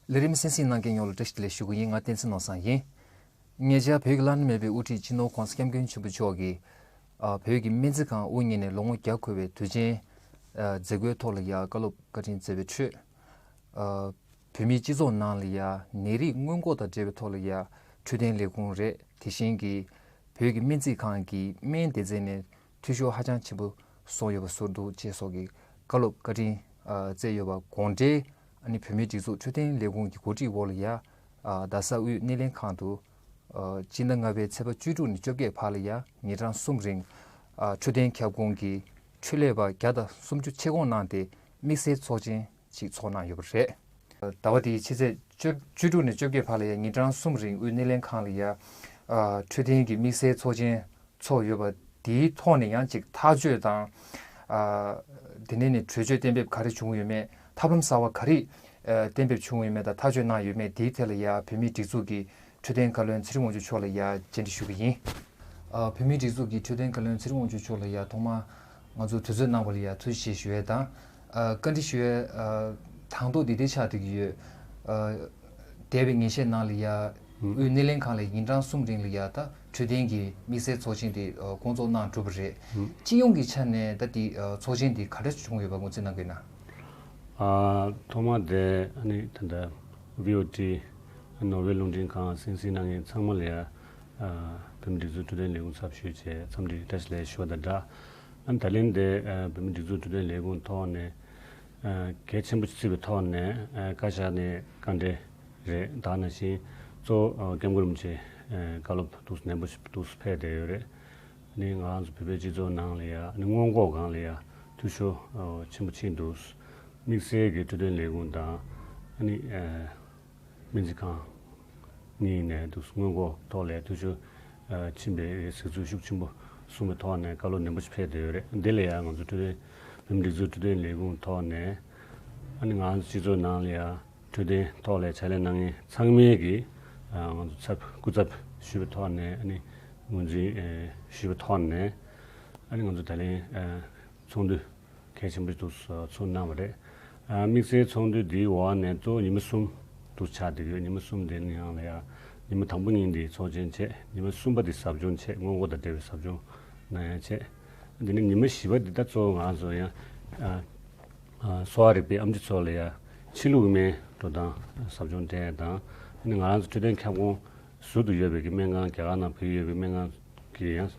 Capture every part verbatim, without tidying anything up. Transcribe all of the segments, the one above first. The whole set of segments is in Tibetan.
ལས་རིམ་གསན་གཟིགས་གནང་མཁན་ཡོངས་ལ་བཀྲ་ཤིས་བདེ་ལེགས་ཞུ་གི་ཡིན། ང་བསྟན་འཛིན་ནོར་བཟང་ཡིན། ཉེ་ཆར་བོད་ཀྱི་བླ་ན་མེད་པའི་དབུ་ཁྲིད་སྤྱི་ནོར་༧གོང་ས་༧སྐྱབས་མགོན་ཆེན་པོ་མཆོག་གིས་ཨ་བོད་ཀྱི་སྨན་རྩིས་ཁང་དབུ་བརྙེས་ནས་ལོ་ངོ་བརྒྱ་འཁོར་བའི་དུས་ཆེན་ཨ་མཛད་སྒོའི་ཐོག་ལ་ཡ་བཀའ་སློབ་བཀའ་དྲིན་སྩལ་བའི་ཁྲོད། ཨ་བོད་མིའི་སྤྱི་ཚོགས་ནང་ལ་ཡ་ནད་རིགས་སྔོན་འགོག་དང་འབྲེལ་བའི་ཐོག་ལ་ཡ་འཕྲོད་བསྟེན་ལས་ཁུངས་རེད། དེ་བཞིན་གྱི་བོད་ཀྱི་སྨན་རྩིས་ཁང་གི་སྨན་སྡེ་ཚན་ནས་འཐུས་ཤོར་ཧ་ཅང་ཆེན་པོ་སོང་ཡོད་པ་བཟོ་འདུག་ཅེས་སོགས་ཀྱི་བཀའ་སློབ་བཀའ་དྲིན་ཨ་སྩལ་ཡོད་པ་དགོངས་འགྲེལ། ཨ་ནི་བོད་མིའི་སྒྲིག་འཛུགས་འཕྲོད་བསྟེན་ལས་ཁུངས་ཀྱི་གོ་སྒྲིག་འོག་ལ་ཡ་ཨ་རྡ་ས་དབུས་སྣེ་ལེན་ཁང་དུ་ཨ་སྤྱི་ཟླ་ལྔ་པའི་ཚེས་པ་བཅུ་དྲུག་ནས་བཅོ་བརྒྱད་བར་ལ་ཡ་ཉིན་གྲངས་གསུམ་རིང་ཨ་འཕྲོད་བསྟེན་ཁྱབ་ཁོངས་ཀྱི་འཕྲོད་ལས་པ་བརྒྱ་དང་སུམ་ཅུ་ཆེད་བསྐོང་གནང་སྟེ་དམིགས་བསལ་ཚོགས་ཆེན་ཞིག་ཚོགས་གནང་ཡོད་པ་རེད། ཟླ་བ་འདིའི་ཕྱི་ཚེས་བཅུ་བཅུ་དྲུག་ནས་བཅོ་བརྒྱད་བར་ལ་ཡ་ཉིན་གྲངས་གསུམ་རིང་དབུས་སྣེ་ལེན་ཁང་ལ་ཡ་ཨ་འཕྲོད་བསྟེན་གྱི་དམིགས་བསལ་ཚོགས་ཆེན་ཚོགས་ཡོད་པ་དེའི་ཐོག་ནས་ཡང་ཅིག་ཐག་གཅོད་དང་ཨ་དེ་ནས་ནི་གྲོས་ཆོད་གཏན་འབེབས་ག་རེ་བྱུང་ཡོད་མེད། ཐབས་ལམ་གསར་བ་ག་རེ་ཨ་གཏན་འབེབས་བྱུང་ཡོད་མེད་དང་ཐག་གཅོད་གནང་ཡོད་མེད་དེའི་ཐད་ལ་ཡ་བོད་མིའི་སྒྲིག་འཛུགས་ཀྱི་འཕྲོད་བསྟེན་བཀའ་བློན་ཚེ་རིང་དབང་ཕྱུག་མཆོག་ལ་ཡ་བཅར་འདྲི་ཞུ་གི་ཡིན། ཨ་བོད་མིའི་སྒྲིག་འཛུགས་ཀྱི་འཕྲོད་བསྟེན་བཀའ་བློན་ཚེ་རིང་དབང་ཕྱུག་མཆོག་ལ་ཡ་ཐོག་མར་ང་ཚོ་དུས་ཚོད་གནང་བ་ལ་ཡ་ཐུགས་རྗེ་ཆེ་ཞུ་ཡས་དང་། ཨ་བཀའ་འདྲི་ཞུ་ཡས་ཨ་དང་ཐོག་འདི་འདྲ་ཆགས་བསྡད་ཀྱི་ཡོད། ཨ་འདས་པའི་ཉིན་ཤས་ནང་ལ་ཡ་དབུས་སྣེ་ལེན་ཁང་ལ་ཉིན་གྲངས་གསུམ་རིང་ལ་ཡ་ད་འཕྲོད་བསྟེན་གྱི་དམིགས་བསལ་ཚོགས་ཆེན་དེ་ཨ་སྐོང་ཚོགས་གནང་གྲུབ་པ་རེད། སྤྱི་ཡོངས་ཀྱི་ཆ་ནས་ད་དེ་ཨ་ཚོགས་ཆེན་དེ་ག་འདྲ་བྱུང་ཡོད་པ་ངོས་འཛིན་གནང་གི་ཡོད་ན། ཨ་ཐོག་མ་དེ་ཨ་ནི་ད་ལྟ་བྷི་ཨོ་ཊི་ནོར་ཝེ་རླུང་འཕྲིན་ཁང་གསན་གཟིགས་གནང་མཁན་ཚང་མ་ལ་ཡ་ཨ་བོད་མིའི་སྒྲིག་འཛུགས་འཕྲོད་བསྟེན་ལས་ཁུངས་ཚབ་ཞུས་བྱས་འཚམས་འདྲི་བཀྲ་ཤིས་བདེ་ལེགས་ཞུ་བ་དང་སྦྲགས། ཨ་ནི་ད་ལན་དེ་ཨ་བོད་མིའི་སྒྲིག་འཛུགས་འཕྲོད་བསྟེན་ལས་ཁུངས་ཐོག་ནས་ཨ་གལ་ཆེན་པོ་བརྩིས་པའི་ཐོག་ནས་ཨ་བཀའ་ཤག་ནས་བཀའ་འབྲེལ་རེད། ད་ནང་བཞིན་གཙོ་བོ་ཨ་སྐྱབས་མགོན་རིན་པོ་ཆེ་ཨ་བཀའ་སློབ་ཏོག་ཙམ་ནན་པོ་ཞིག་ཏོག་ཙམ་ཕེབས་བསྡད་ཡོད་རེད། ཨ་ནི་ང་རང་ཚོ་བོད་པའི་སྤྱི་ཚོགས་ནང་ལ་ཡ་ཨ་ནི་སྔོན་འགོག་སྒང་ལ་ཡ་འཐུས་ཤོར་ཨ་ཆེན་པོ་ཕྱིན་འདུག་དམིགས་བསལ་གྱི་འཕྲོད་བསྟེན་ལས་ཁུངས་དང་ཨ་ནི་ཨ་སྨན་རྩིས་ཁང་གཉིས་ནས་འདུག་སྔོན་འགོག་ཐོག་ལ་འཐུས་ཤོར་ཨ་ཕྱིན་པའི་གཟིགས་ཚུལ་ཤུགས་ཆེན་པོ་གསུངས་པའི་ཐོག་ནས་བཀའ་སློབ་ནན་པོ་ཞིག་ཕེབས་བསྡད་ཡོད་རེད། འདི་ལ་ཡང་ང་ཚོ་འཕྲོད་བསྟེན་བོད་མིའི་སྒྲིག་འཛུགས་འཕྲོད་བསྟེན་ལས་ཁུངས་ཐོག་ནས་ཨ་ནི་ང་ཚོ་སྤྱི་ཚོགས་ནང་ལ་ཡང་འཕྲོད་བསྟེན་ཐོག་ལ་ཕྱག་ལས་གནང་མཁན་ཚང་མས་ཀྱིས་ཨ་ང་ཚོ་ཚབ་སྐུ་ཚབ་ཞུས་པའི་ཐོག་ནས་ཨ་ནི་ངོས་འཛིན་ཨ་ཞུས་པའི་ཐོག་ནས་ཨ་ནི་ང་ཚོ་ད་ལན་ཨ་ཚོགས་འདུ་གལ་ཆེན་པོ་ཞིག་ཏུ་ཚུགས་གནང་བ་རེད། ཨ་དམིགས་བསལ་ཚོགས་འདུ་འདིའི་འོག་ནས་གཙོ་བོ་ཉི་མ་གསུམ་དུ་ཆགས་བསྡད་ཡོད། ཉི་མ་གསུམ་དེ་ནི་ཡང་ལ་ཡང་ཉི་མ་དང་པོ་ཉིན་འདི་ཚོགས་ཆེན་བྱས། ཉི་མ་གསུམ་པ་འདི་ཟབ་སྦྱོང་བྱས། སྔོན་འགོག་དང་འབྲེལ་བའི་ཟབ་སྦྱོང་གནང་ཡ་བྱས། འདི་ནི་ཉི་མ་བཞི་པ་འདི་ད་གཙོ་བོ་ང་ཚོ་ཡང་ཨ་ཨ་གསོ་བ་རིག་པའི་ཨེམ་ཆི་ཚོ་ལ་ཡང་ཕྱི་ལུགས་སྨན་འགྲོ་སྟངས་ཟབ་སྦྱོང་སྤྲད་ཡ་དང་། ཨ་ནི་ང་རང་ཚོ་འཕྲོད་བསྟེན་ཁྱབ་ཁོངས་ཟུར་དུ་ཡོད་པའི་གི་སྨན་ཁང་རྒྱ་གར་ནང་བོད་ཡོད་པའི་སྨན་ཁང་གི་ཡང་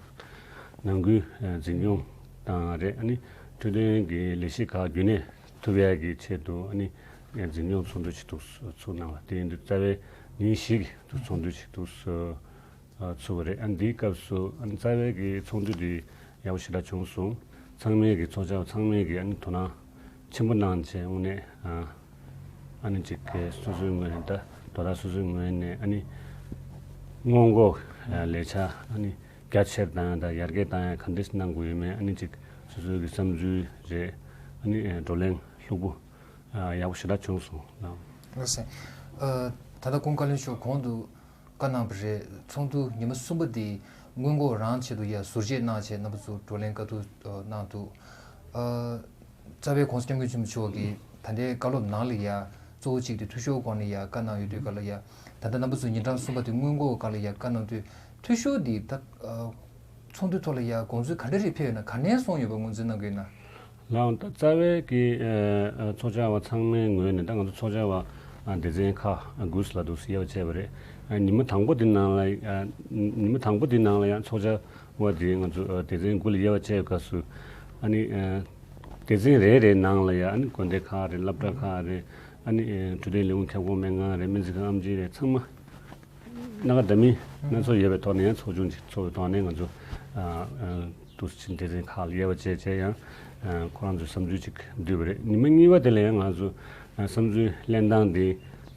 ནང་ཁུལ་ཨ་འཛིན་སྐྱོང་བཏང་རེད། ཨ་ནི་འཕྲོད་བསྟེན་གྱི་ལས་གཞི་ཁག་རྒྱུན་གནས་ཐུབ་ཡག་གི་ཆེད་དུ་ཨ་ནི་འཛིན་སྐྱོང་ཚོགས་འདུ་ཞིག་ཏུ་ཚུགས་གནང་བ་དེ་ཡིན་དུས་རྩ་བའི་ཉིན་བཞི་གི་ཚོགས་འདུ་ཞིག་ཏུ་ཚུགས་པ་རེད། ཨ་འདིའི་སྐབས་སུ་ཨ་ནི་རྩ་བའི་གི་ཚོགས་འདུ་འདི་ཡག་པོ་ཞེ་དྲག་བྱུང་སོང་། ཚང་མས་ཀྱི་ཚོགས་བཅར་བ་ཚང་མས་ཀྱི་ཨ་ནི་དོ་སྣང་ཆེན་པོ་གནང་བྱས་དངོས་གནས་ཨ་ཨ་ནི་ཅིག་གི་སོ་སོའི་ངོས་ནས་ད་དོ་བདག་སོ་སོའི་ངོས་ནས་ཨ་ནི་སྔོན་འགོག་ལས་འཆར་ཨ་ནི་རྒྱ་ཆེར་བཏང་ཡ་དང་ཡར་རྒྱས་བཏང་ཡ་ག་འདྲས་གནང་དགོས་ཡོད་མེད་ཨ་ནི་ཅིག་སོ་སོའི་གི་བསམ་ཚུལ་རེད། ཨ་ནི་བགྲོ་གླེང་ལྷུག་པོ་ཡག་པོ་ཞེ་དྲག་བྱུང་སོང་། ལགས་སེ། ད་ལྟ་སྐུ་ངོ་བཀའ་བློན་མཆོག་གོང་དུ་བཀའ་གནང་བ་རེད། ཚོགས་འདུ་ཉི་མ་གསུམ་པ་འདི་སྔོན་འགོག་རང་ཆེད་དུ་ཡ་ཟུར་བཅད་གནང་བྱས་རྣམ་པ་ཚོ་བགྲོ་གླེང་བཀའ་བསྡུར་གནང་འདུག་རྩ་བའི་༧གོང་ས་༧སྐྱབས་མགོན་ཆེན་པོ་མཆོག་གིས་ད་ལྟའི་བཀའ་སློབ་ནང་ལ་ཡ་གཙོ་བོ་གཅིག་དེ་འཐུས་ཤོར་སྐོར་ནས་ཡ་བཀའ་གནང་ཡོད་དུས་སྐབས་ལ་ཡ་ད་ལྟ་རྣམ་པ་ཚོ་ཉིན་གྲངས་གསུམ་པ་དེ་སྔོན་འགོག་སྒང་ལ་ཡ་བཀའ་གནང་དུས་འཐུས་ཤོར་འདི་ད་ཚོགས་འདུའི་ཐོག་ལ་ཡ་དགོངས་ཚུལ་ག་འདྲ་རེ་ཕེབས་ཡོད་ན་ག་ནས་སོང་ཡོད་པ་ངོས་འཛིན་གནང་གི་ཡོད་ན། ལགས་འོང་། ད་རྩ་བའི་གི་ཨ་ཨ་ཚོགས་བཅར་བ་ཚང་མའི་ངོས་ནས་ད་ང་ཚོ་ཚོགས་བཅར་བ་ཨ་སྡེ་ཚན་ཁག་ཨ་དགུ་ལ་འདུག་སེ་དབྱེ་བ་ཕྱེ་བ་རེད། ཨ་ཉི་མ་དང་པོ་དེ་ནང་ལ་ཨ་ཉི་མ་དང་པོ་དེ་ནང་ལ་ཡང་ཚོགས་བཅར་བ་དེ་ང་ཚོ་ཨ་སྡེ་ཚན་དགུ་ལ་དབྱེ་བ་ཕྱེ་བའི་སྐབས་སུ་ཨ་ནི་ཨ་སྡེ་ཚན་རེ་རེའི་ནང་ལ་ཡང་ཨ་ནི་དགོན་སྡེ་ཁག་རེད། སློབ་གྲྭ་ཁག་རེད། ཨ་ནི་ཨ་འཕྲོད་བསྟེན་ལས་ཁུངས་ཁྱབ་ཁོངས་སྨན་ཁང་རེད། སྨན་རྩིས་ཁང་ཨེམ་ཆི་རེད། ཚང་མ་སྣ་ཁ་འདྲ་མིན་སྣ་ཚོགས་ཡོད་པའི་ཐོག་ནས་ཡང་ཚོགས་ཆུང་ཅིག་ཚོགས་པའི་ཐོག་ནས་ང་ཚོ་ཨ་ཨ་འདུག་སེ་སྡེ་ཚན་ཁག་ལ་དབྱེ་བ་ཕྱེ་བྱས་ཡང་ཨ་ཁོ་རང་ཚོའི་བསམ་ཚུལ་ཅིག་བསྡུས་པ་རེད། ཉི་མ་གཉིས་པ་དེ་ལ་ཡང་ང་ཚོ་ཨ་བསམ་ཚུལ་གླེང་སྟངས་འདི་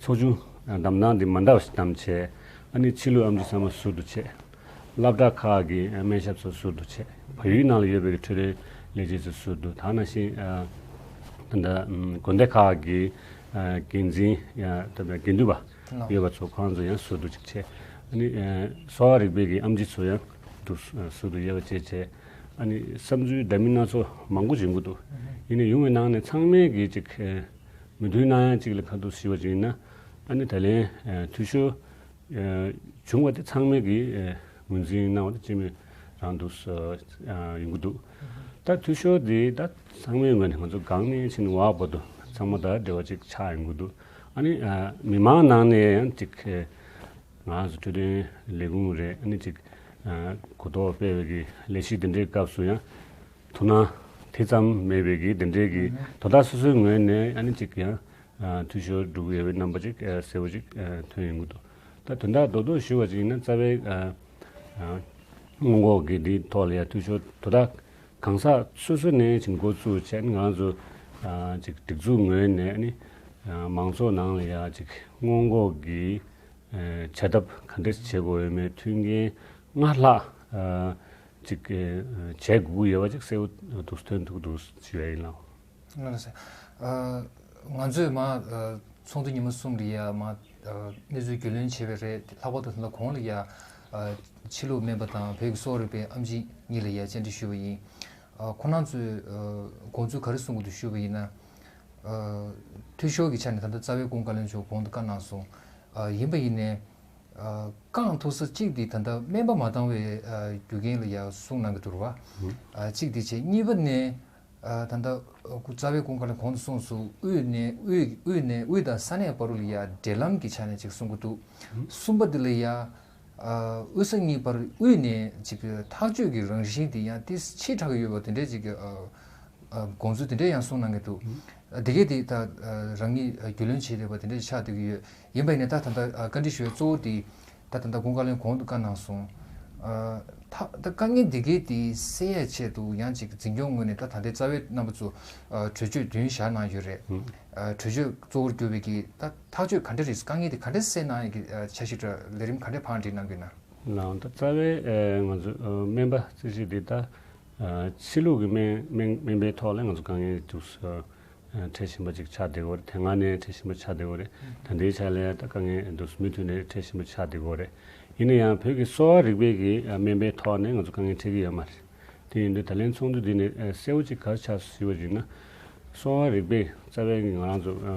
ཚོགས་ཆུང་ཨ་བདམས་སྟངས་འདི་མ་འདྲ་བ་ཞིག་བདམས་བྱས། ཨ་ནི་ཕྱི་ལུགས་ཨེམ་ཆི་ཚང་མ་ཟུར་དུ་བྱས། སློབ་གྲྭ་ཁག་གི་ཨ་སྨན་ཞབས་ཚོ་ཟུར་དུ་བྱས། བལ་ཡུལ་ནང་ལ་ཡོད་པའི་འཕྲོད་བསྟེན་ལས་བྱེད་ཚོ་ཟུར་དུ། ད་ནང་བཞིན་ཨ་ད་ལྟ་ཨམ་དགོན་སྡེ་ཁག་གི་ཨ་འགན་འཛིན་ཡང་ད་ལྟ་དགེ་འདུན་པ་ཡོད་པ་ཚོ་ཁོ་རང་ཚོ་ཡང་ཟུར་དུ་ཅིག་བྱས། ཨ་ནི་ཨ་གསོ་བ་རིག་པའི་གི་ཨེམ་ཆི་ཚོ་ཡང་དུ་ཟུར་དུ་དབྱེ་བ་ཕྱེ་བྱས། ཨ་ནི་བསམ་ཚུལ་འདྲ་མིན་སྣ་ཚོགས་མང་པོ་ཡོང་གི་འདུག་ཡིན་ནའི་ཡོང་བའི་ནང་ནས་ཚང་མས་གི་ཅིག་ཨ་མོས་མཐུན་གནང་ཡ་ཅིག་ལ་ཁ་ཐུག་ཞུས་པ་ཅིག་ཡིན་ན། ཨ་ནི་ད་ལན་ཨ་འཐུས་ཤོར་ཨ་བྱུང་བ་དེ་ཚང་མས་ཀྱིས་ཨ་ངོས་འཛིན་གནང་བ་དེ་སྤྱི་མོས་རང་འདུག་ཨ་ཡོང་གི་འདུག་ད་འཐུས་ཤོར་དེ་ད་ཚང་མའི་ངོས་ནས་ང་ཚོ་སྒང་ནས་ཕྱིན་འོག་བར་དུ་ཚང་མ་དང་འབྲེལ་བ་ཅིག་ཆགས་ཡོང་གི་འདུག་ཨ་ནི་ཨ་མི་མང་ནང་ནས་ཡང་ཅིག་ཨ་ང་ཚོ་འཕྲོད་བསྟེན་ལས་ཁུངས་རེད། ཨ་ནི་ཅིག་ཨ་གོ་རྟོགས་སྤེལ་བའི་གི་ལས་གཞི་དེ་འདྲའི་སྐབས་སུ་ཡང་དོ་སྣང་དེ་ཙམ་མེད་པའི་གི་དེ་འདྲའི་གི་དོ་བདག་སོ་སོའི་ངོས་ནས་ཨ་ནི་ཅིག་ཡང་ཨ་འཐུས་ཤོར་འགྲོ་གི་ཡོད་པའི་རྣམ་པ་ཅིག་ཨ་གསལ་པོ་ཅིག་ཨ་ཐོན་ཡོང་གི་འདུག་ད་དོན་དག་རྡོག་རྡོག་ཞུ་བ་ཅིག་ཡིན་ན་རྩ་བའི་ཨ་ཨ་སྔོན་འགོག་གི་འདིའི་ཐོག་ལ་ཡང་འཐུས་ཤོར་དོ་བདག་གང་ཟག་སོ་སོ་ནས་ཅིག་འགོ་བཙུགས་བྱས་ང་ཚོ་ཨ་ཅིག་སྒྲིག་འཛུགས་ངོས་ནས་ཨ་ནི་ཨ་མང་ཚོགས་ནང་ལ་ཡང་ཅིག་སྔོན་འགོག་གི་ཨ་བྱ་ཐབས་ག་འདྲས་བྱེད་དགོས་ཡོད་མེད་མཐུན་རྐྱེན་སྔར་ལྷག་ཨ་ཅིག་ཨ་བྱེད་དགོས་ཀྱི་ཡོད་པ་ཅིག་གསལ་པོ་འདུག་ཐོན་ཐུབ་འདུག་ཞུ་ཡ་ཡིན་ལགས། ལགས་སོ། ཨ་ང་ཚོས་མ་ཨ་ཚོགས་འདུ་ཉི་མ་གསུམ་རེད་ཡ་མ་ཨ་གནས་ཚུལ་རྒྱུས་ལོན་བྱས་པ་རེད། ལྷག་པར་དུ་ད་ལྟ་གོང་ལ་ཡ་ཨ་ཕྱི་ལུགས་སྨན་པ་དང་བོད་ཀྱི་གསོ་བ་རིག་པའི་ཨེམ་ཆི་གཉིས་ལ་ཡ་བཅར་འདྲི་ཞུས་པ་ཡིན། ཨ་ཁོང་རྣམ་ཚོས་ཨ་དགོངས་ཚུལ་ག་རེ་གསུང་གི་འདུག་ཞུས་པ་ཡིན་ན། ཨ་འཐུས་ཤོར་གྱི་ཆ་ནས་ད་ལྟ་རྩ་བའི་ཀུན་དགའ་བློན་མཆོག་གོང་དུ་བཀའ་གནང་སོང་། ཨ་ཡིན་པ་ཡིན་ནའི་ཨ་རྐང་ཐུག་ས་གཅིག་དེ་ད་ལྟ་སྨན་པ་མ་འདང་བའི་ཨ་རྒྱུ་རྐྱེན་ལ་ཡ་གསུང་གནང་གི་འདུག་ར་བ། ཨ་གཅིག་དེ་བྱས། གཉིས་པ་ནས་ཨ་ད་ལྟ་ཨ་རྩ་བའི་ཀུན་དགའ་བློན་གོང་དུ་གསུངས་སོང་། དབུས་ནས་དབུས་དབུས་ནས་དབུས་དང་ས་གནས་བར་ལ་ཡ་འབྲེལ་ལམ་གྱི་ཆ་ནས་ཅིག་གསུང་གི་འདུག་གསུམ་པ་དེ་ལ་ཡ་ཨ་དབུས་ས་གཉིས་བར་དབུས་ནས་ཅིག་ཐག་གཅོད་ཀྱི་རང་བཞིན་དེ་ཡང་ཏིས་ཆེ་དྲགས་ཡོད་པ་དེ་འདྲའི་ཅིག་ཨ་ཨ་དགོངས་ཚུལ་དེ་འདྲའི་ཡང་གསུངས་གནང་གི་འདུག་ཨ་དེ་གས་དེ་ད་ཨ་རང་ཉིད་ཨ་རྒྱུས་ལོན་བྱེད་བསྡད་པ་དེ་འདྲ་ཆགས་བསྡད་ཀྱི་ཡོད། ཡིན་པ་ཡིན་ན་ད་ད་ལྟ་ཨ་བཀའ་འདྲི་ཞུ་བའི་གཙོ་བོ་དེ་ད་ད་ལྟ་ཀུན་དགའ་བློན་གོང་དུ་བཀའ་གནང་སོང་། ཨ་ད་ད་དཀའ་ངལ་འདི་གས་དེ་སེལ་ཡས་ཆེད་དུ་ཡང་ཅིག་འཛིན་སྐྱོང་ངོས་ནས་ད་ད་ལྟའི་རྩ་བའི་རྣམ་པ་ཚོ་ཨ་གྲོས་ཆོད་བདུན་བཞག་གནང་ཡོད་རེད། ཨ་གྲོས་ཆོད་གཙོ་བོར་གྱུར་པའི་གི་ད་ཐག་གཅོད་ག་འདྲ་རེད། དཀའ་ངལ་དེ་ག་འདྲ་སེལ་གནང་ཡས་ཀྱི་ཨ་འཆར་གཞི་འདྲ་ལས་རིམ་ག་འདྲ་བང་སྒྲིག་གནང་གི་ཡོད་ན། ལགས། ད་རྩ་བའི་ཨ་ང་ཚོ་ཨ་སྨན་པ་རྩིས་གཞི་འདི་ད་ཨ་ཕྱི་ལུགས་ཀྱི་སྨན་སྨན་སྨན་པའི་ཐོག་ལ་ང་ཚོ་དཀའ་ངལ་འདུག་ཨ་འཕྲད་བཞིན་པ་ཅིག་ཆགས་བསྡད་ཡོད་རེད། དེ་སྔ་ནས་འཕྲད་བཞིན་པ་ཆགས་བསྡད་ཡོད་རེད། ད་ལྟའི་ཆ་ལ་ད་དཀའ་ངལ་འདུག་མུ་མཐུད་ནས་འཕྲད་བཞིན་པ་ཆགས་བསྡད་ཡོད་རེད། ཡིན་ན་ཡང་བོད་ཀྱི་གསོ་བ་རིག་པའི་གི་ཨ་སྨན་པའི་ཐོག་ནས་ང་ཚོ་དཀའ་ངལ་འཕྲད་ཀྱི་ཡོད་མ་རེད། དེ་ཡིན་དུས་ད་ལན་ཚོགས་འདུ་འདི་ནས་ཨ་གསལ་པོ་ཅིག་ག་རེ་ཆགས་སོང་ཞུས་པ་ཡིན་ན། གསོ་བ་རིག་པའི་རྩ་བའི་ང་རང་ཚོ་ཨ་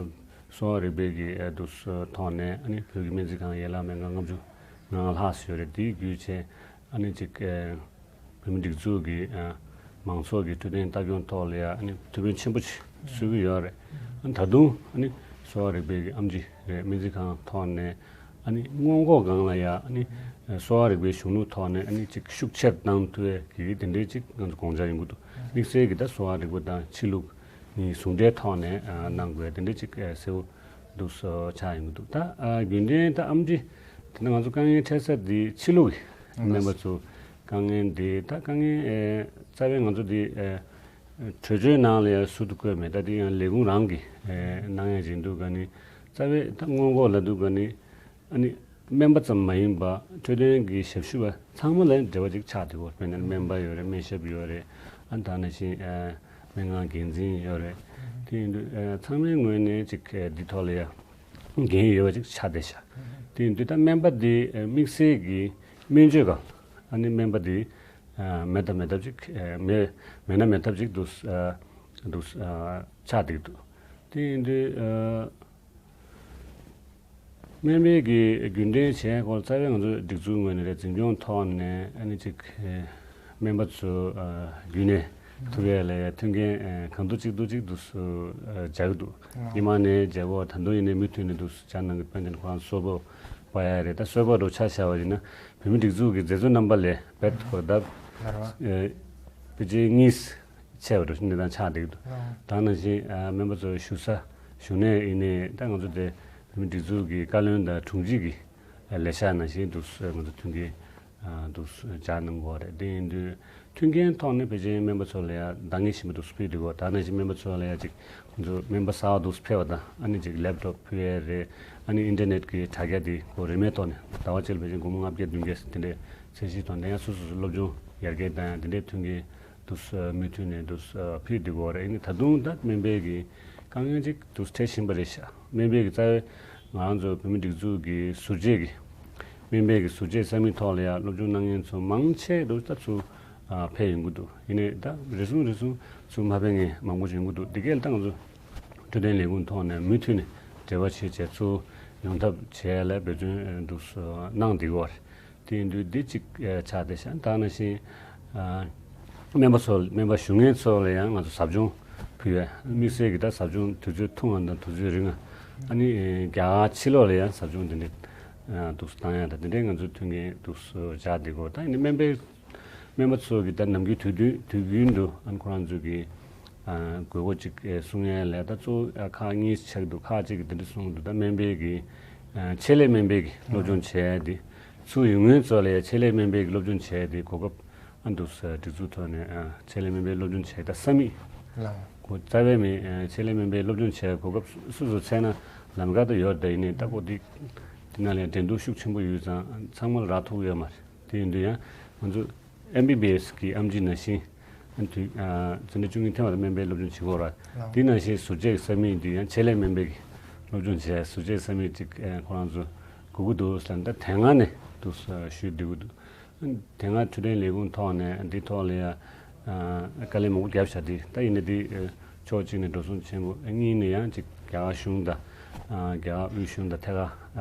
གསོ་བ་རིག་པའི་གི་ཨ་འདུག་ཐོག་ནས་ཨ་ནི་བོད་ཀྱི་སྨན་རྩིས་ཁང་ཡན་ལག་སྨན་ཁང་ལྔ་བཅུ་ང་ལྔ་ལྷག་ཙམ་ཡོད་རེད། དེའི་བརྒྱུད་བྱས་ཨ་ནི་ཅིག་ཨ་བོད་མི་སྒྲིག་འཛུགས་ཀྱི་ཨ་མང་ཚོགས་ཀྱི་འཕྲོད་བསྟེན་ལྟ་སྐྱོང་ཐོག་ལ་ཡ་ཨ་ནི་ཐུགས་ཕན་ཆེན་པོ་ཅིག་གསོས་ཀྱི་ཡོད་རེད། ཨ་ནི་ད་དུང་ཨ་ནི་གསོ་བ་རིག་པའི་གི་ཨེམ་ཆི་རེད། སྨན་རྩིས་ཁང་ཐོག་ནས་ཨ་ནི་སྔོན་འགོག་སྒང་ལ་ཡ་ཨ་ནི་གསོ་བ་རིག་པའི་གཞུང་ལུགས་ཐོག་ནས་ཨ་ནི་ཅིག་ཤུགས་ཆེར་གཏང་ཐུབ་ཡས་ཀྱི་དེ་འདྲའི་ཅིག་ང་ཚོ་དགོངས་འཆར་ཡོང་གི་འདུག་དམིགས་བསལ་གྱི་ད་གསོ་བ་རིག་པ་དང་ཕྱི་ལུགས་གཉིས་ཟུང་འབྲེལ་ཐོག་ནས་ཨ་གནང་དགོས་དེ་འདྲ་ཅིག་ཨ་གསལ་པོ་འདུག་སོ་ཆགས་ཡོང་གི་འདུག་ད་ཨ་རྒྱུན་ལྡན་ད་ཨེམ་ཆི་དེ་ནས་ང་ཚོ་དཀའ་ངལ་འཕྲད་ས་འདི་ཕྱི་ལུགས་ཀྱི་སྨན་པ་ཚོ་དཀའ་ངལ་འདི་ད་དཀའ་ངལ་ཨ་རྩ་བའི་ང་ཚོ་འདི་ཨ་གྲོས་ཆོད་ནང་ལ་ཡང་ཟུར་དུ་བཀོད་མེད། ད་འདི་ཡང་ལས་ཁུངས་རང་གིས་ཨ་གནང་ཡ་ཅིག་འདུག་ག་ནི་རྩ་བའི་ད་སྔོན་འགོག་ལབ་དུས་ག་ནི། ཨ་ནི་སྨན་པ་ཙམ་མ་ཡིན་པ་འཕྲོད་བསྟེན་གྱི་ཞབས་ཞུ་བ་ཚང་མ་ལ་འབྲེལ་བ་ཅིག་ཆགས་བསྡད་ཡོད། དཔེར་ན་སྨན་པ་ཡོད་རེད། སྨན་ཞབས་ཡོད་རེད། ཨ་ནི་ད་ནང་བཞིན་ཨ་སྨན་ཁང་འགན་འཛིན་ཡོད་རེད། དེ་ཡིན་དུས་ཨ་ཚང་མའི་ངོས་ནས་ཅིག་ཨ་འདི་ཐོག་ལ་ཡ་འགན་ཡོད་པ་ཅིག་ཆགས་བསྡད་ཤག་དེ་ཡིན་དུས་ད་སྨན་པ་འདི་ཨ་དམིགས་བསལ་གྱི་སྨན་བཅོས་སྒང་ཨ་ནི་སྨན་པ་འདི་ཨ་མེད་དང་མེད་ཐབས་ཅིག་ཨ་མེད་མེད་ན་མེད་ཐབས་ཅིག་འདུག་ཨ་འདུག་ཨ་ཆགས་བསྡད་འདུག་དེ་ཡིན་དུས་ཨ། སྨན་པའི་གི་རྒྱུན་ལྡན་བྱས་སྐོར་རྩ་བའི་ང་ཚོའི་སྒྲིག་འཛུགས་ངོས་ནས་རེད། འཛིན་སྐྱོང་ཐོག་ནས་ཨ་ནི་ཅིག་ཨེ་སྨན་པ་ཚོ་ཨ་རྒྱུན་ནས་ཐུག་ཡས་ལ་ཡ་མཐུན་རྐྱེན་ཨེ་གང་ཐུབ་ཅིག་ཐུབ་ཅིག་འདུག་སེ་ཨ་རྒྱག་གི་འདུག་སྔོན་མ་ནས་རྒྱག་གི་ཡོད། ད་དུང་ཡིན་ནའི་མུ་མཐུད་ནས་འདུག་སེ་རྒྱག་གནང་གི། དཔེར་ན་ཁོ་རང་གསོལ་ཕོགས་སྤར་ཡ་རེད། ད་གསོལ་ཕོགས་འདྲ་ཆ་བཞག་པ་ཡིན་ན་བོད་མི་སྒྲིག་འཛུགས་ཀྱི་མཛད་གཙོ་རྣམ་པ་ལས་བེད་ཁོ་ད་ཨེ་ཕལ་ཆེར་གཉིས་ཆེ་བ་འདྲ་ཞིག་གནས་སྟངས་ཆགས་བསྡད་ཀྱི་འདུག་ད་ནང་བཞིན་ཨ་སྨན་པ་ཚོའི་བཞུགས་ས་བཞུགས་གནས་ཡིན་ནའི་ད་ང་ཚོ་དེ་བོད་མི་སྒྲིག་འཛུགས་ཀྱི་བཀའ་བློན་དང་དྲུང་ཆེ་གི་ལས་ཤག་ནང་བཞིན་འདུག་སེ་ང་ཚོ་མཐུན་རྐྱེན་ཨ་འདུག་སེ་སྦྱར་གནང་གི་ཡོད་རེད། དེ་ཡིན་དུས་མཐུན་རྐྱེན་ཐོག་ནས་ཕལ་ཆེར་སྨན་པ་ཚོ་ལ་ཡ་འདང་ངེས་ཆེན་པོ་འདུག་སེ་ཕུལ་བསྡད་ཀྱི་ཡོད། ད་ནང་བཞིན་སྨན་པ་ཚོ་ལ་ཡ་ཅིག་ང་ཚོ་སྨན་པ་གསར་པ་འདུག་སེ་ཕེབས་པ་དང་ཨ་ནི་ཅིག་ལེབ་ཊོབ་ཕུལ་ཡས་རེད། ཨ་ནི་ཨིན་ཊར་ནེཊ་གི་དྲ་རྒྱ་དེ་ཁོ་རིན་མེད་ཐོག་ནས་ཟླ་བ་གཅིག་ལ་ཕལ་ཆེར་སྒོར་མོ་ལྔ་བརྒྱ་བདུན་བརྒྱ་དེ་འདྲའི་ཚད་གཞི་ཐོག་ནས་ཡང་སོ་སོ་སོ་སློབ་སྦྱོང་ཡར་རྒྱས་བཏང་ཡ་དེ་འདྲའི་མཐུན་རྐྱེན་འདུག་སེ་མུ་མཐུད་ནས་འདུག་སེ་ཕུལ་བསྡད་ཀྱི་ཡོད་རེད། ཨ་ནི་ད་དུང་ད་སྨན་པའི་གི་དཀའ་ངལ་ཅིག་འདུག་སེ་འཕྲད་བཞིན་པ་རེད་ཤག་སྨན་པའི་གི་རྩ་བའི་ང་རང་ཚོ་བོད་མི་སྒྲིག་འཛུགས་ཀྱི་ཟུར་བཅད་ཀྱི་སྨན་པའི་གི་ཟུར་བཅད་ས་མིག་ཐོག་ལ་ཡ་སློབ་སྦྱོང་གནང་མཁན་ཚོ་མང་ཆེ་འདུག་ད་ཚུར་ཨ་ཕེབས་ཡོང་གི་འདུག་ཡིན་ནའི་ད་རེ་ཟུང་རེ་ཟུང་ཚུར་མ་ཕེབས་མཁན་མང་པོ་ཡོང་གི་འདུག་འདི་གས་ལ་ད་ང་ཚོ་འཕྲོད་བསྟེན་ལས་ཁུངས་ཐོག་ནས་མུ་མཐུད་ནས་འབྲེལ་བ་བྱས་བྱས་ཚུར་ ཡོང་ཐབས་བྱས་ལ་འབད་བརྩོན་འདུག་གནང་བསྡད་ཀྱི་ཡོད་རེད། དེ་ཡིན་དུས་འདི་གཅིག་ཆགས་བསྡད་ཤག་ད་ནང་བཞིན་སྨན་པ་ཚོ་སྨན་པ་ཞུ་མཁན་ཚོ་ལ་ཡང་ང་ཚོ་ཟབ་སྦྱོང་ཕུལ་ཡ། དམིགས་བསལ་གྱི་ད་ཟབ་སྦྱོང་དུས་ཚོད་ཐུང་བ་དང་དུས་ཚོད་རིང་བ། ཨ་ནི་རྒྱ་གར་ཕྱི་ལོགས་ལ་ཡང་ཟབ་སྦྱོང་དེ་འདྲའི་འདུག་བཏང་ཡ་དང་དེ་འདྲའི་ང་ཚོའི་མཐུན་རྐྱེན་འདུག་བཞག་བསྡད་ཀྱི་ཡོད། ད་ཡིན་ནའི་སྨན་པའི་སྨན་པ་ཚོ་གི་ད་ནམ་རྒྱུན་དུས་རྒྱུན་དུས་རྒྱུན་དུ་ཨ་ནི་ཁོ་རང་ཚོ་གི་དགོས་མཁོ་ཅིག་གསུང་ཡ་ལས་ད་གཙོ་བོ་ཁག་གཉིས་ཆགས་འདུག་ཁག་གཅིག་གི་དེ་འདྲ་གསུང་འདུག་ད་སྨན་པའི་གི་ཆེད་ལས་སྨན་པའི་གི་སློབ་སྦྱོང་བྱས་ཏེ་ཚུར་ཡོང་མཁན་ཚོ་ལ་ཡ་ཆེད་ལས་སྨན་པའི་གི་སློབ་སྦྱོང་བྱས་ཏེ་གོ་སྐབས་ཨ་འདུག་སྒྲིག་འཛུགས་ཐོག་ནས་ཆེད་ལས་སྨན་པའི་སློབ་སྦྱོང་བྱས་ད་ས་མིག་ལ་གོ་རྩ་བའི་མི་ཆེད་ལས་སྨན་པའི་སློབ་སྦྱོང་བྱས་གོ་སྐབས་སུ་སུ་འཚོལ་ན་ལམ་ཁ་ད་ཡོད་ད་ཡིན་ནའི་ད་གོ་འདི་འདི་ནང་ལ་འགྲན་བསྡུར་ཤུགས་ཆེན་པོ་ཡོད་ཙང་ཚང་མ་ལ་རག་ཐུབ་ཡོད་མ་རེད། དེ་ཡིན་དུས་ཡང་ང་ཚོ་ཨེམ་བི་བི་ཨེས་གི་ཨེམ་ཆི་ནང་བཞིན་ཨ་དུས་ཨ་འཛིན་གྲྭ་བཅུ་གཉིས་ཐོན་པ་དང་སྨན་པའི་སློབ་སྦྱོང་བྱེད་དགོས་ར། དེ་ནང་བཞིན་ཟུར་བཅད་ཀྱི་ས་མིག་དེ་ཡང་ཆེད་ལས་སྨན་པའི་གི་སློབ་སྦྱོང་བྱས་ཟུར་བཅད་ས་མིག་ཅིག་ཨ་ཁོ་རང་ཚོ་དགོས་ཀྱི་འདུག་ཟེར་ད་དེ་སྔ་ནས་འདུག་ཞུས་བསྡད་ཀྱི་འདུག་དེ་སྔ་འཕྲོད་བསྟེན་ལས་ཁུངས་ཐོག་ནས་འདི་ཐོག་ལ་ཡང་དཀའ་ལས་མང་པོ་བརྒྱབ་བཞག་དེ་ད་ཡིན་ན་དེ་ཕྱོགས་གཅིག་ནས་འགྲོ་སོང་ཆེན་པོ་གཉིས་ནས་ཡང་ཅིག་རྒྱ་གར་གཞུང་དང་རྒྱ་གར་དབུས་གཞུང་དང་ཐད་ཀར་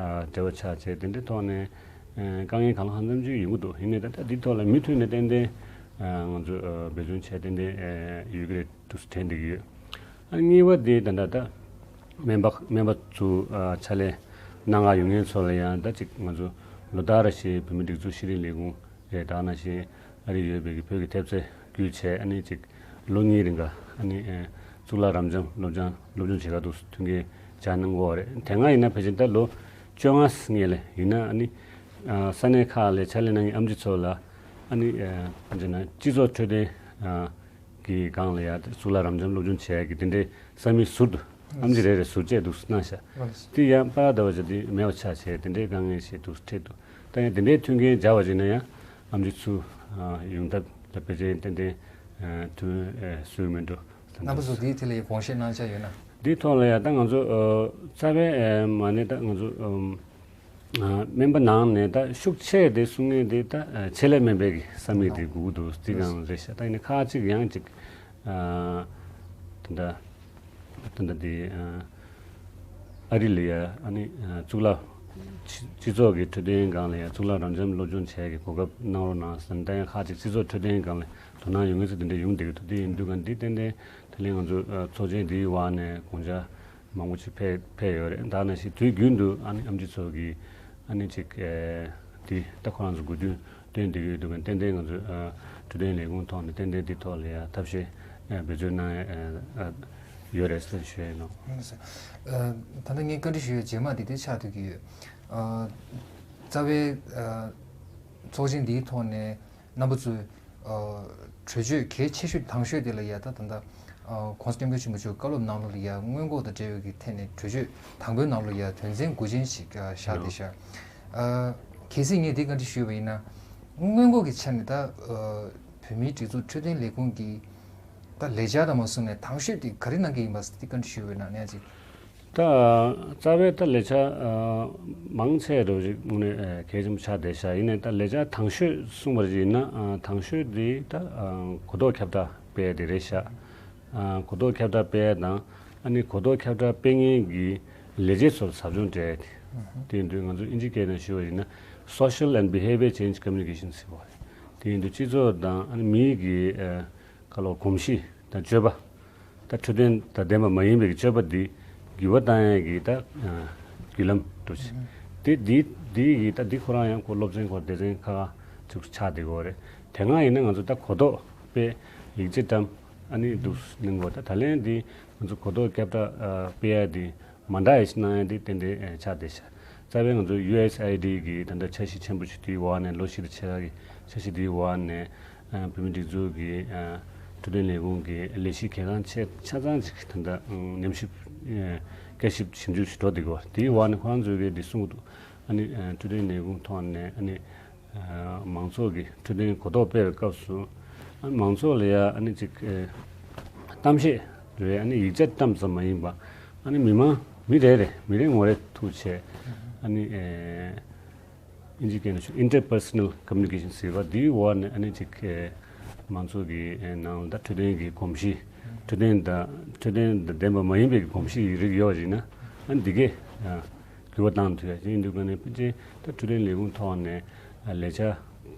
འབྲེལ་བ་ཆགས་བྱས་དེ་འདྲའི་ཐོག་ནས། དཀའ་ངལ་གང་ལ་གང་འཚམ་ཅིག་ཡོང་གི་འདུག་ཡིན་ནའི་ད་ལྟ་འདི་ཐོག་ལ་མུ་མཐུད་ནས་ཏན་ཏན་ང་ཚོས་འབད་བརྩོན་བྱས་ཏན་ཏན་ཡོད་ཀྱི་རེད་འདུག་དྲན་བསྡད་ཀྱི་ཡོད། ཨ་གཉིས་པ་དེ་ད་ལྟ་ད་སྨན་པ་སྨན་པ་ཚོ་ཕྱག་ལས་གནང་ག་ཡོང་མཁན་ཚོ་ལ་ཡང་ད་ཅིག་ང་ཚོ་ལོ་ལྟར་བཞིན་བོད་མིའི་སྒྲིག་འཛུགས་ཤེས་རིག་ལས་ཁུངས་རེད་ད་ནང་བཞིན་ཨ་རི་ཡོད་པའི་གི་བོད་ཀྱི་ཐེབས་རྩ་བརྒྱུད་བྱས་ཨ་ནི་ཅིག་ལོ་གཉིས་རིང་ག་ཨ་ནི་གཙུག་ལག་རབ་འབྱམས་སློབ་སྦྱོང་སློབ་སྦྱོང་བྱེད་ག་འདུག་མཐུན་རྐྱེན་སྦྱར་གནང་གི་ཡོད་རེད། དེ་སྔ་ཡིན་ན་ཕལ་ཆེར་ད་ལོ་བཅོ་ལྔ་སྔས་ལ་ཡིན་ན་ཨ་ནི་ས་གནས་ཁག་ལ་ཕྱག་ལས་གནང་མཁན་ཨེམ་ཆི་ཚོ་ལ་ཨ་ནི་ཅི་ན་སྤྱི་ཚོགས་འཕྲོད་བསྟེན་གི་སྒང་ལ་ཡ་གཙུག་ལག་རབ་འབྱམས་སློབ་སྦྱོང་བྱེད་ཡ་གི་དེ་འདྲའི་ས་མིག་ཟུར་དུ་ཨེམ་ཆི་རེ་རེ་ཟུར་བཅད་འདུག་གནང་ཤག་དེ་ཡང་པ་ད་བ་ཅི་དེ་མེད་པ་ཆགས་བྱས་དེ་འདྲའི་དཀའ་ངལ་ཞིག་འདུག་འཕྲད་འདུག་ད་ཡང་དེ་འདྲའི་མཐུན་རྐྱེན་སྦྱར་བ་ཅིག་ན་ཡང་ཨེམ་ཆི་ཚུར་ཡོང་ཐབས་ལ་ཕལ་ཆེར་ཏན་ཏན་དོན་སུས་མི་འགྲོ། རྣམ་པ་ཚོ་དེའི་ཐད་ལ་ཡི་དགོངས་བཞེས་གནང་འཆར་ཡོད་ན། འདིའི་ཐོག་ལ་ཡང་ད་ང་ཚོ་རྩ་བའི་མ་ཎི་ད་ང་ཚོ་སྨན་པ་ནང་ནས་ད་ཤུགས་ཆེ་དེ་གསུང་མཁན་དེ་ད་ཆེད་ལས་སྨན་པའི་གི་ས་མིག་དེ་དགོས་ཀྱི་འདུག་དེ་གང་རེད་ཤག་ད་ཡིན་ན་ཁག་ཅིག་ཡང་ཅིག་ད་ད་ད་དེ་ཨ་རི་ལ་ཡ་ཨ་ནི་གཙུག་ལག་སྤྱི་ཚོགས་ཀྱི་འཕྲོད་བསྟེན་སྒང་ལ་ཡ་གཙུག་ལག་རབ་འབྱམས་སློབ་སྦྱོང་བྱས་ཀྱི་གོ་སྐབས་གནང་རོགས་གནང་ཟེར་ད་ཡང་ཁག་ཅིག་སྤྱི་ཚོགས་འཕྲོད་བསྟེན་སྒང་ལ་དོ་སྣང་ཡོད་མཁན་ཚོ་དེ་འདྲ་ཡོང་བསྡད་ཀྱི་འདུག་དེ་ཡིན་དུས་གང་འདི་ཏན་ཏན། དེ་ལས་ང་ཚོ་ཚོགས་ཆེན་འདིའི་འོག་ནས་དགོངས་འཆར་མང་པོ་ཅིག་ཕེབས་ཕེབས་ཡོད་རེད། ད་ནང་བཞིན་དུས་རྒྱུན་དུ་ཨ་ནི་ཨེམ་ཆི་ཚོ་གིས་ཨ་ནི་ཅིག་འདི་ད་ཁོ་རང་ཚོ་དགོས་འདུན་བཏོན་བསྡད་ཀྱི་ཡོད་འདུག་ག་ཏན་ཏན་ང་ཚོ་འཕྲོད་བསྟེན་ལས་ཁུངས་ཐོག་ནས་ཏན་ཏན་འདི་ཐོག་ལ་ཡ་ཐབས་ཤེས་འབད་བརྩོན་གནང་ཡ་ཡོད་རེད་ཟེར་ཞུ་ཡ་ཡིན་ནོ། ད་ལྟ་ངས་བཀའ་འདྲི་ཞུ་ཡ་རྗེས་མ་འདི་དེ་ཆགས་སྡོད་ཀྱི་ཡོད། རྩ་བའི་ཚོགས་ཆེན་འདིའི་ཐོག་ནས། རྣམ་པ་ཚོས་གྲོས་ཆོད་གལ་ཆེ་ཤོས་དང་ཤོས་དེ་ལ་ཡ་ད་ད་ལྟ་༸གོང་ས་༸སྐྱབས་མགོན་ཆེན་པོ་མཆོག་བཀའ་སློབ་ནང་ལོགས་ལ་ཡ་སྔོན་འགོག་དང་འབྲེལ་བའི་གི་ཐད་ནས་གྲོས་ཆོད་དང་པོའི་ནང་ལོགས་ཡ་དོན་ཚན་དགུ་ཅན་ཞིག་བཞག་བསྡད་ཤག་གལ་སྲིད་ངས་འདི་བཀའ་འདྲི་ཞུས་པ་ཡིན་ན་སྔོན་འགོག་གི་ཆ་ནས་ད་བོད་མིའི་སྒྲིག་འཛུགས་འཕྲོད་བསྟེན་ལས་ཁུངས་ཀྱི་ད་ལས་འཆར་དང་མ་གསུངས་ནས་དང་ཤོས་དེ་ག་རེ་གནང་གི་ཡིན་པ་འདི་བཀའ་འདྲི་ཞུས་པ་ཡིན་ན་ནས་ཅིག་ད་རྩ་བའི་ད་ལས་འཆར་མང་ཆེ་རུ་ཞིག་དངོས་གནས་གལ་ཆེན་པོ་ཆགས་བསྡད་ཤག་ཡིན་ནའི་ད་ལས་འཆར་དང་ཤོས་གསུངས་པ་ཞིག་ཡིན་ན་དང་ཤོས་དེ་ད་གོ་རྟོགས་ཁྱབ་བསྒྲགས་སྤེལ་དེ་རེད་ཤག་གོ་རྟོགས་ཁྱབ་བསྒྲགས་སྤེལ་དང་ཨ་ནི་གོ་རྟོགས་ཁྱབ་བསྒྲགས་སྤེལ་མཁན་གྱི་ལས་བྱེད་ཚོར་ཟབ་སྦྱོང་སྤྲད་དེ་དེ་ཡིན་དུས་ང་ཚོ་ཨིན་ཇི་སྐད་ནང་ཞུ་བ་ཡིན་ན་Social and Behavior Change Communication ཟེར་བ་རེད། དེ་ཡིན་དུས་སྤྱི་ཚོགས་དང་ཨ་ནི་མིའི་གི་ཁ་ལོ་གོམས་གཤིས་དང་སྤྱོད་པ། ད་འཕྲོད་བསྟེན་དང་ལྡན་པ་མ་ཡིན་པའི་སྤྱོད་པ་འདི་འགྱུར་བ་བཏང་ཡས་ཀྱི་ད་བརྒྱུད་ལམ་འགྲོ་ཆེ། དེ་འདི་འདི་ཡི་ད་འདི་ཁོ་རང་ཡང་ཁོ་སློབ་ཚན་ཁོ་སྡེ་ཚན་ཁག་ཁག་ཅིག་ཆགས་བསྡད་ཀྱི་ཡོད་རེད། དེ་སྔ་ཡིན་ན་ང་ཚོ་ད་གོ་རྟོགས་སྤེལ་ཡིག་ཆ་བཀྲམ་ཨ་ནི་འདུག་གནང་གི་ཡོད། ད་ད་ལན་འདི་ང་ཚོ་གོ་རྟོགས་ཁྱབ་བསྒྲགས་སྤེལ་ཡས་འདི་མ་འདྲ་ཡས་ཤིག་གནང་ཡས་འདི་ཏན་ཏན་ཆགས་བསྡད་ཤག་རྩ་བའི་ང་ཚོ་ཡུ་ཨེས་ཨའི་ཌི་གི་ད་ལྟ་འཆར་གཞི་ཆེན་པོ་ཞིག་དེའི་འོག་ནས་ལོ་བཞི་དང་ཕྱེད་ཀ་གི་འཆར་གཞི་དེའི་འོག་ནས་བོད་མིའི་སྒྲིག་འཛུགས་ཀྱི་འཕྲོད་བསྟེན་ལས་ཁུངས་ཀྱི་ལས་གཞི་གལ་འགངས་ཆེ་ཆ་ཚང་ཅིག་ད་ལྟ་ཉམས་ཞིབ་བསྐྱར་ཞིབ་ཞིབ་འཇུག་ཞིག་འགྲོ་བསྡད་ཀྱི་ཡོད། དེའི་འོག་ནས་ཁོ་རང་ཚོས་ཀྱི་འདི་གསུང་གི་འདུག་ཨ་ནི་འཕྲོད་བསྟེན་ལས་ཁུངས་ཐོག་ནས་ཨ་ནི། མང་ཚོགས་ཀྱི་འཕྲོད་བསྟེན་གོ་རྟོགས་སྤེལ་བའི་སྐབས་སུ་ཨ་མང་ཚོགས་ལ་ཡ་ཨ་ནི་ཅིག་གཏམ་བཤད་རེད། ཨ་ནི་ཡིག་ཆ་བཀྲམ་ཙམ་མ་ཡིན་པ་ཨ་ནི་མི་མང་མི་རེ་རེ་མི་རེ་ངོ་རེ་ཐུག་བྱས་ཨ་ནི་ཨིན་ཇི་སྐད་ནང་བཞིན་interpersonal communication ཟེར་བ་འདིའི་འོག་ནས་ཨ་ནི་ཅིག་མང་ཚོགས་ཀྱི་ནང་ལ་ད་འཕྲོད་བསྟེན་གྱི་གོམས་གཤིས་འཕྲོད་བསྟེན་དང་འཕྲོད་བསྟེན་དང་ལྡན་པ་མ་ཡིན་པའི་གོམས་གཤིས་རིགས་ཡོད་པ་ཡིན་ན་ཨ་ནི་འདི་གས། འགྱུར་བ་བཏང་ཐུབ་ཡ་ཅིག་ཡིན་དུས་ཀ་ནས་ཕལ་ཆེར་ད་འཕྲོད་བསྟེན་ལས་ཁུངས་ཐོག་ནས་ཨ་ལས་འཆར་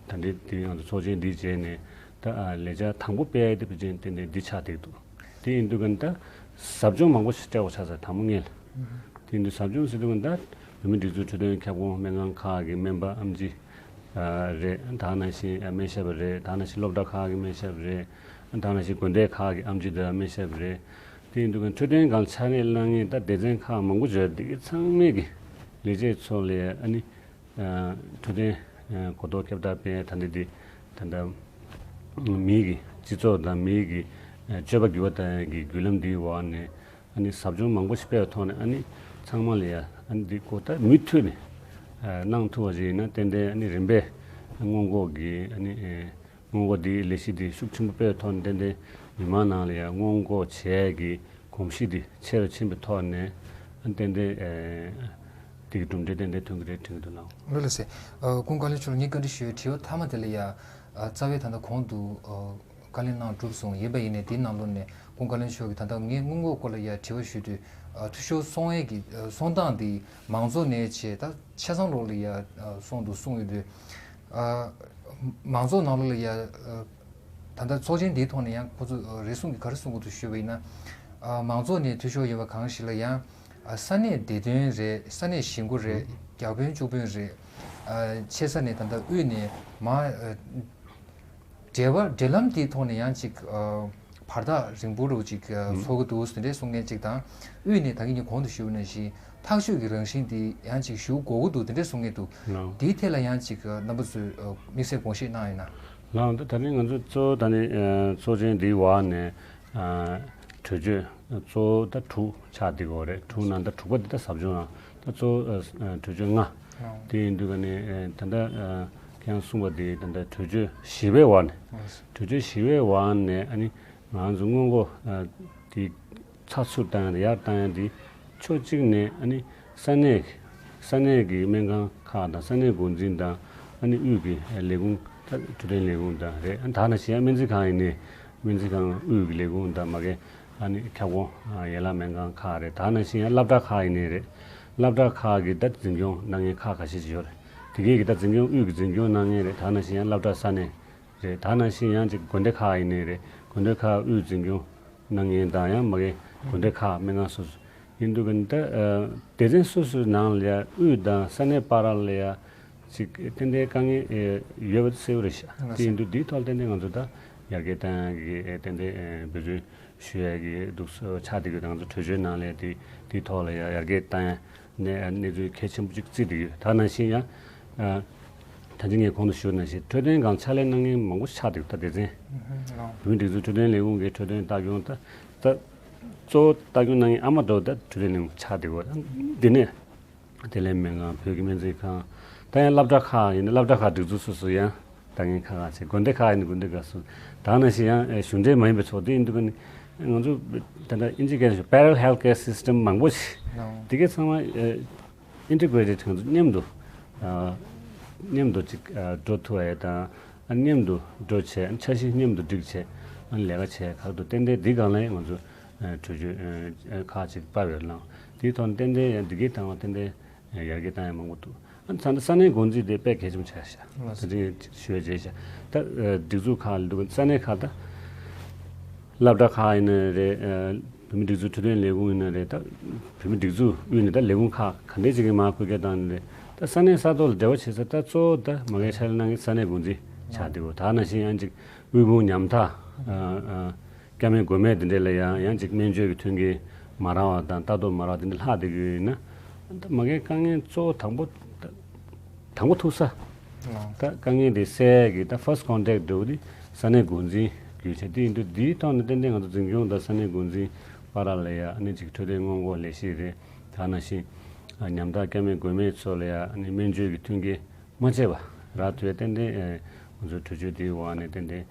ད་འདི་འདི་ང་ཚོ་ཚོགས་ཆེན་འདི་བྱས་ནས་ད་ཨ་ལས་འཆར་དང་པོ་སྤེལ་ཡ་དེ་ཕལ་ཆེར་ཏན་ཏན་འདི་ཆགས་བསྡད་འདུག་དེ་ཡིན་དུས་ཀ་ནས་ད་ཟབ་སྦྱོང་མང་པོ་ཞིག་སྤྲད་དགོས་ཆགས་ས་དང་པོ་ཉིད་ལ། དེ་ཡིན་དུས་ཟབ་སྦྱོང་ཟེར་དུས་ཀ་ནས་ད་བོད་མིའི་སྒྲིག་འཛུགས་འཕྲོད་བསྟེན་ཁྱབ་ཁོངས་སྨན་ཁང་ཁག་གི་སྨན་པ་ཨེམ་ཆི་ཨ་རེད། ད་ནང་བཞིན་ཨ་སྨན་ཞབས་རེད། ད་ནང་བཞིན་སློབ་གྲྭ་ཁག་གི་སྨན་ཞབས་རེད། ད་ནང་བཞིན་དགོན་སྡེ་ཁག་གི་ཨེམ་ཆི་དང་སྨན་ཞབས་རེད། དེ་ཡིན་དུས་ཀ་འཕྲོད་བསྟེན་སྒང་ཕྱག་ལས་གནང་མཁན་ད་སྡེ་ཚན་ཁག་མང་པོ་ཡོད་དེ་གི་ཚང་མས་ཀྱི་ལས་བྱེད་ཚོ་ལ་ཨ་ནི་ཨ་འཕྲོད་བསྟེན་ཨ་གོ་རྟོགས་ཁྱབ་བསྒྲགས་སྤེལ་ད་འདི་འདི་ད་ལྟ་མིའི་གི་སྤྱི་ཚོགས་དང་མིའི་གི་ཨ་སྤྱོད་པ་འགྱུར་བ་གཏོང་ཡ་གི་བརྒྱུད་ལམ་འདིའི་འོག་ནས་ཨ་ནི་ཟབ་སྦྱོང་མང་པོ་ཞིག་སྤེལ་བའི་ཐོག་ནས་ཨ་ནི་ཚང་མ་ལ་ཡ་ཨ་ནི་འདི་གོ་ད་མུ་མཐུད་ནས་ཨ་གནང་ཐུབ་པ་ཞིག་ཡིན་ན་ཏན་ཏན་ཨ་ནི་རིམ་པས་སྔོན་འགོག་གི་ཨ་ནི་ཨེ་སྔོན་འགོག་འདིའི་ལས་གཞི་འདི་ཤུགས་ཆེན་པོ་སྤེལ་ཐོག་ནས་ཏན་ཏན་མི་མང་ནང་ལ་ཡང་སྔོན་འགོག་བྱེད་ཀྱི་གོམས་གཤིས་འདི་ཆེ་རུ་ཕྱིན་པའི་ཐོག་ནས་ཏན་ཏན་ཨེ་འདི་གི་གྲུབ་འབྲས་ཏན་ཏན་ཐོན་གྱི་རེད་དྲན་གྱི་འདུག་ལགས། ལགས་ལགས་སེ། ཨ་ཀུན་དགའ་བློན་ཆོས་ལགས་ངས་བཀའ་འདྲི་ཞུ་བའི་དྲི་བ་མཐའ་མ་དེ་ལ་ཡ། ཨ་རྩ་བའི་ད་ལྟ་གོང་དུ་ཨ་བཀའ་ལན་གནང་གྲུབ་སོང་ཡིན་པ་ཡིན་ནའི་དེའི་ནང་ལོགས་ནས་ཀུན་དགའ་བློན་ཆོས་ལགས་ཀྱིས་ད་ལྟ་ངས་སྔོན་འགོག་སྐོར་ལ་ཡ་དྲི་བ་ཞུས་དུས་ཨ་འཐུས་ཤོར་སོང་ཡས་ཀྱི་ཨ་སོང་སྟངས་འདི་མང་ཚོགས་ནས་བྱས་ད་ཆ་ཚང་ལོགས་ལ་ཡ་ཨ་སོང་འདུག་གསུངས་ཡོད་དུས། ཨ་མང་ཚོགས་ནང་ལོགས་ལ་ཡ་ཨ་ད་ལྟ་ཚོགས་ཆེན་འདིའི་ཐོག་ནས་ཡང་ཁོ་ཚོ་ཨ་རེ་ཟུང་གིས་ག་རེ་གསུང་གི་འདུག་ཞུས་པ་ཡིན་ན། ཨ་མང་ཚོགས་ནས་འཐུས་ཤོར་ཡོད་པ་གང་ཞིག་ལ་ཡང་ཨ་ས་གནས་བདེ་དོན་རེད། ས་གནས་གཞིས་འགོ་རེད། བརྒྱ་དཔོན་བཅུ་དཔོན་རེད། ཨ་ཆེ་ས་ནས་ད་ལྟ་དབུས་ནས་མ་ཨ་འབྲེལ་བ་འབྲེལ་ལམ་དེའི་ཐོག་ནས་ཡང་ཅིག་ཨ་བར་ཐག་རིང་པོ་རུ་ཅིག་ཨ་ཚོར་གི་འདུག་དེ་འདྲའི་གསུང་མཁན་ཅིག་དང་། དབུས་ནས་ད་གིན་ངས་གོང་དུ་ཞུས་པ་ནང་བཞིན་ཐག་གཅོད་ཀྱི་རང་བཞིན་དེ་ཡང་ཅིག་ཞུ་དགོས་ཀྱི་འདུག་དེ་འདྲ་གསུང་མཁན་འདུག་ལགས། དེའི་ཐད་ལ་ཡང་ཅིག་རྣམ་པ་ཚོས་དམིགས་བསལ་དགོངས་བཞེས་གནང་ཡོད་ན། ལགས། ད་ད་ནི་ང་ཚོ་གཙོ་བོ་ད་ནི་ཚོགས་ཆེན་འདིའི་འོག་ནས་གྲོས་ཆོད་གཙོ་བོ་ད་དྲུག་ཆགས་བསྡད་ཀྱི་ཡོད་རེད། དྲུག་ནང་ད་དྲུག་པ་འདི་ད་ཟབ་སྦྱོང་ནང་ད་གཙོ་བོ་གྲོས་ཆོད་ལྔ་དེ་ཡིན་དུས་ཀ་ནི་ད་ལྟ་ཁྱེད་རང་གསུངས་པ་དེ་ད་ལྟ་གྲོས་ཆོད་བཞི་པའི་འོག་ནས་གྲོས་ཆོད་བཞི་པའི་འོག་ནས་ཨ་ནི་ང་ཚོ་སྔོན་འགོག་དེ་ཚགས་ཚུད་བཏང་ཡ་དང་ཡར་བཏང་ཡ་དེ་ཕྱོགས་གཅིག་ནས་ཨ་ནི་ས་གནས་ས་གནས་ཀྱི་སྨན་ཁང་ཁག་དང་ས་གནས་འགོ་འཛིན་དང་ཨ་ནི་དབུས་ཀྱི་ལས་ཁུངས་ད་འཕྲོད་བསྟེན་ལས་ཁུངས་དང་རེད། ཨ་ད་ནང་བཞིན་ཡང་སྨན་རྩིས་ཁང་ཡིན་ནའི་སྨན་རྩིས་ཁང་དབུས་ཀྱི་ལས་ཁུངས་དང་མ་གི་ཨ་ནི་ཁྱབ་ཁོངས་ཡན་ལག་སྨན་ཁང་ཁག་རེད། ད་ནང་བཞིན་ཡང་སློབ་གྲྭ་ཁག་ཡིན་ནའི་རེད། སློབ་གྲྭ་ཁག་གི་ད་འཛིན་སྐྱོང་གནང་མཁན་ཁག་ཁ་ཤས་ཅིག་ཡོད་རེད། དེ་གའི་གི་ད་འཛིན་སྐྱོང་དབུས་ཀྱི་འཛིན་སྐྱོང་གནང་མཁན་རེད། ད་ནང་བཞིན་ཡང་སློབ་གྲྭ་ས་གནས་རེད། ད་ནང་བཞིན་ཡང་ཅིག་དགོན་སྡེ་ཁག་ཡིན་ནའི་རེད། དགོན་སྡེ་ཁག་དབུས་འཛིན་སྐྱོང་གནང་མཁན་དང་ཡང་མ་གི་དགོན་སྡེ་ཁག་སྨན་ཁང་སོ་སོ་ཡིན་དུས་ཀ་ནི་ད་ཨ་སྡེ་ཚན་སོ་སོའི་ནང་ལ་ཡ་དབུས་དང་ས་གནས་བར་ལ་ཡ་ཅིག་ཏན་ཏན་དཀའ་ངལ་ཨེ་ཡོད་པ་གསལ་པོ་རེད་ཤག་དེ་ཡིན་དུས་འདིའི་ཐོག་ཏན་ཏན་ང་ཚོ་ད་ཡར་རྒྱས་གཏོང་ཡ་གི་ཨེ་ཏན་ཏན་ཨེ་འབད་བརྩོན་ཞུ་ཡ་གི་འདུག་སེ་ཆགས་བསྡད་ཀྱི་ཡོད། ང་ཚོ་གྲོས་ཆོད་ནང་ལ་དེ་དེའི་ཐོག་ལ་ཡ་ཡར་རྒྱས་གཏོང་ཡ་ནས་ཨ་གནས་ཚུལ་གལ་ཆེན་པོ་ཅིག་བརྩིས་བསྡད་ཀྱི་ཡོད། ད་ནང་བཞིན་ཡང་ཨ་ད་ཅི་ངས་གོང་དུ་ཞུས་ནང་བཞིན་འཕྲོད་བསྟེན་སྒང་ཕྱག་ལས་གནང་མཁན་མང་པོ་ཆགས་བསྡད་ཀྱི་ཡོད། ད་སྡེ་ཚན་བོད་མིའི་སྒྲིག་འཛུགས་འཕྲོད་བསྟེན་ལས་ཁུངས་ཀྱི་འཕྲོད་བསྟེན་ལྟ་སྐྱོང་ད་ད་གཙོ་བོ་ལྟ་སྐྱོང་གནང་མཁན་ཨ་མ་འདྲ་བོ་ད་འཕྲོད་བསྟེན་ལས་ཁུངས་ཆགས་བསྡད་ཀྱི་ཡོད། ད་འདི་ནས་བདེ་ལེགས་སྨན་ཁང་བོད་ཀྱི་སྨན་རྩིས་ཁང་ད་ཡང་སློབ་གྲྭ་ཁག་ཡིན་ན་སློབ་གྲྭ་ཁག་སྒྲིག་འཛུགས་སོ་སོ་ཡང་ལྟ་མཁན་ཁག་ཁག་བྱས། དགོན་སྡེ་ཁག་ཡིན་ན་དགོན་སྡེ་ཁག་སོ་ད་ནང་བཞིན་ཡང་ཨེ་གཞུང་འབྲེལ་མ་ཡིན་པའི་ཚོགས་སྡེ་ཡིན་དུས་ཀ་ནི་ང་ཚོ་ད་ལྟ་ཨིན་ཇི་སྐད་ནས་parallel healthcare system མང་པོ་ཞིག་དེ་གའི་ཚང་མ་ཨེ་integrated ང་ཚོ་མཉམ་དུ་ཨ་མཉམ་དུ་ཅིག་ཨ་འགྲོ་ཐུབ་པ་ཡ་དང་ཨ་མཉམ་དུ་འགྲོ་བྱས་འཆར་གཞི་མཉམ་དུ་སྒྲིག་བྱས་ཨ་ལས་ཀ་བྱས་ཁག་ཏུ་ཏན་ཏན་འདི་སྒང་ལ་ཡང་ང་ཚོ་ཨ་གྲོས་ཆོད་ཨ་ཁག་ཅིག་ཕབ་ཡོད་ལ། དེའི་ཐོག་ནས་ཏན་ཏན་ཡང་འདི་གའི་སྟེང་ལ་ཏན་ཏན་ཡར་རྒྱས་བཏང་ཡ་མང་པོ་འདུག་ཨ་ནི་ད་ལྟ་ས་གནས་འགོ་འཛིན་དེ་དཔེ་གལ་ཆེན་པོ་ཆགས་ཤག་ད་ལྟ་ཞུ་བྱས་ཤག་ད་ཨ་སྒྲིག་འཛུགས་ཁག་ལ་འདུག་ས་གནས་ཁག་ད་སློབ་གྲྭ་ཁག་ཡིན་ན་རེད། ཨ་བོད་མིའི་སྒྲིག་འཛུགས་འཕྲོད་བསྟེན་ལས་ཁུངས་ཡིན་ན་རེད། ད་བོད་མིའི་སྒྲིག་འཛུགས་དབུས་ནས་ད་ལས་ཁུངས་ཁག་ག་འདྲས་ཅིག་གིས་མར་བཀོད་རྒྱ་བཏང་ནས་རེད། ད་ས་གནས་ས་ཐོག་ལ་འབྲེལ་བ་བྱེད་ས་ད་གཙོ་བོ་ད་མ་གི་ཕྱག་ལས་གནང་མཁན་ས་གནས་འགོ་འཛིན་ཆགས་བསྡད་ཡོད། ད་ནང་བཞིན་ཡང་ཅིག་དབུལ་ཕོངས་ཉམ་ཐག་ཨ་ཨ་སྐྱ་མེད་མགོན་མེད་དེ་འདྲས་ལ་ཡང་ཡང་ཅིག་སྨན་བཅོས་ཀྱི་མཐུན་རྐྱེན་མ་རག་པ་དང་ལྟ་རྟོག་མ་རག་པ་དེ་འདྲ་ལྷག་བསྡད་ཀྱི་ཡོད་ན། ད་མ་གིའི་དཀའ་ངལ་གཙོ་བོ་དང་པོ་དང་པོ་ཐུག་ས། ད་དཀའ་ངལ་དེ་སེལ་ཡས་ཀྱི་ད་first contact འདྲ་བོ་དེ་ས་གནས་འགོ་འཛིན་དགོས་ཆེ། དེ་ཡིན་དུས་འདིའི་ཐོག་ནས་ཏན་ཏན་ང་ཚོ་འཛིན་སྐྱོང་དང་ས་གནས་འགོ་འཛིན་བར་ལ་ཡ་ཨ་ནི་ཅིག་འཕྲོད་བསྟེན་སྔོན་འགོག་ལས་གཞི་རེད། ད་ནང་བཞིན་ཉམ་ཐག་སྐྱ་མེད་མགོན་མེད་ཚོ་ལ་ཡ་ཨ་ནི་སྨན་བཅོས་ཀྱི་མཐུན་རྐྱེན་མ་ཆད་པ་རག་ཐུབ་ཡ་ཏན་ཏན་ང་ཚོའི་གྲོས་ཆོད་དེའི་འོག་ནས་ཏན་ཏན་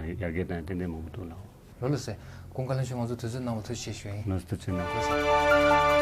ཡར་རྒྱས་བཏང་ཡ་ཏན་ཏན་མང་པོ་འདུག་ལགས། ལགས་ལགས་སེ། ཀུན་དགའ་བློན་ཆོས་ང་ཚོ་དུས་ཚོད་གནང་བ་ཐུགས་རྗེ་ཆེ་ཞུ་ཡིན། ལགས་སོ། ཐུགས་རྗེ་གནང་། ལགས་སོ།